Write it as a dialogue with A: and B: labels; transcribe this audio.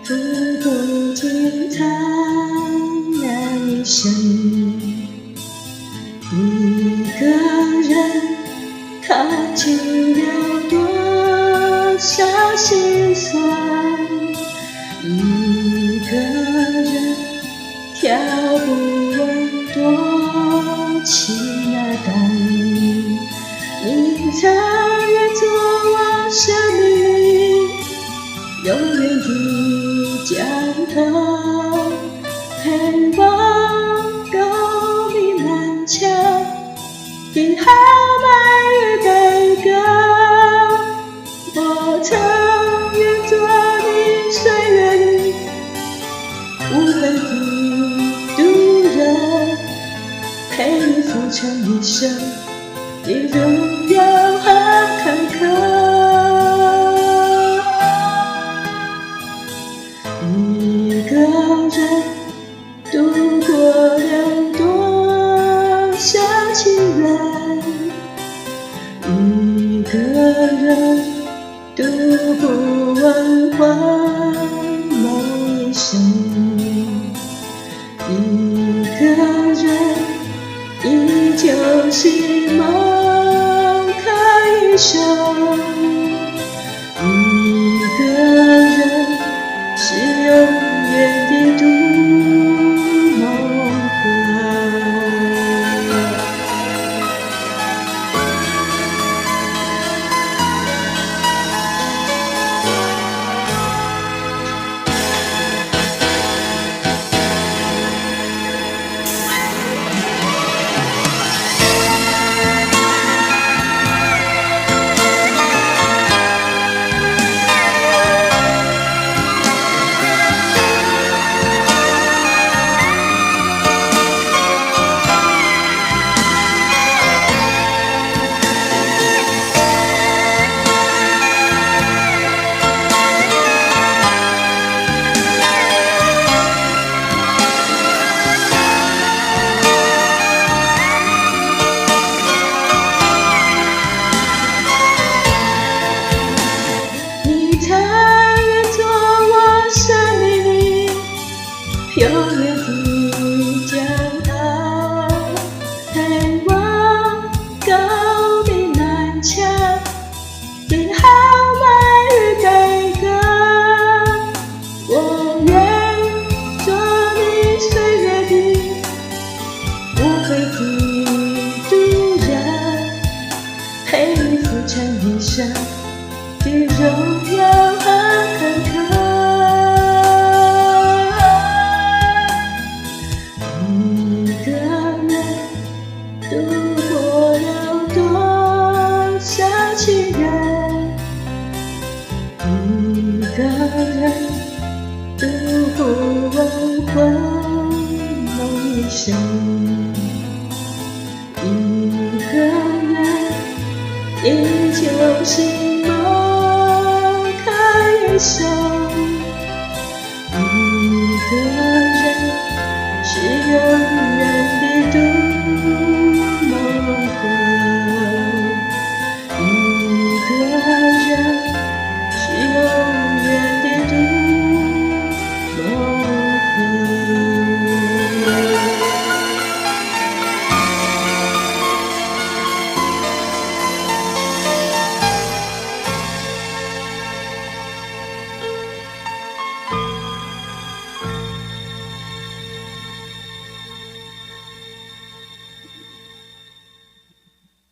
A: 赴不尽灿烂一生。一个人扛起了多少心酸，一个人挑不完多轻啊担。你曾愿做我生命里永远的江头，陪我告别南桥的豪迈与悲歌。我曾愿做你岁月里无悔的渡人，陪你浮沉一生的荣耀和坎坷。一个人度过了多少情缘，一个人读不完欢梦一生，一个人依旧是梦可一生，一个人是永远的独梦客。你曾愿做我生命里永远的江岸，陪我告别南桥的豪迈与悲歌。我愿做你岁月的无悔的渡人，陪你浮沉一生的荣耀和坎坷。一个人度过了多少情缘，一个人读不完欢梦一生，一个人依旧是。